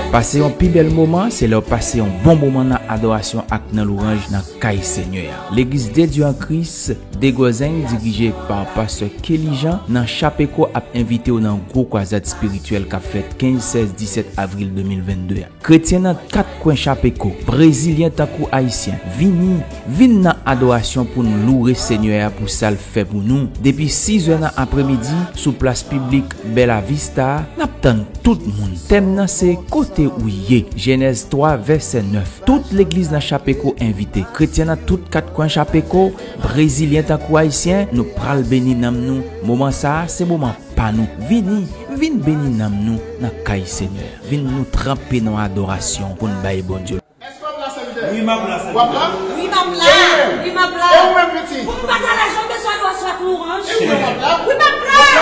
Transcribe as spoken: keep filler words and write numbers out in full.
Pase yon pi bèl moman, se lè w pase yon bon moman nan adorasyon ak nan lwanj nan kay Senyè a. Legliz de Dye an Kris, Degozeng, dirije pa Pastè Kelly Jean, nan Chapeko ap envite w nan gwo kwazad espirityèl k ap fèt kenz, sèz, disèt avril de mil vennde a. Kretyen nan kat kwen Chapeko, brezilyen tankou ayisyen, vini, vin nan adorasyon pou n loure Senyè a pou sa l fè pou nou. Depi sizè nan apremidi, sou plas piblik Bella Vista a, n ap tann tout moun. Tèm nan se kote ou ye, Jenèz twa, vèsè nèf. Tout legliz nan Chapeko envite. Kretyen nan tout kat kwen Chapeko, brezilyen tankou ayisyen, nou pral beni nanm nou. Moman sa a, se moman pa nou. Vini, vin beni nanm nou nan kay Senyè. Vin nou tranpe nan adorasyon pou n bay Bondye. Èske w ap la, sèvitè? Wi, m ap la, sèvitè. W ap la? Wi, m ap la. Wi, m ap la. E ou menm, pitit? Pou m pa ta la, jan bezwen adorasyon ak lwanj. E ou menm, w ap la? Wi, m ap la.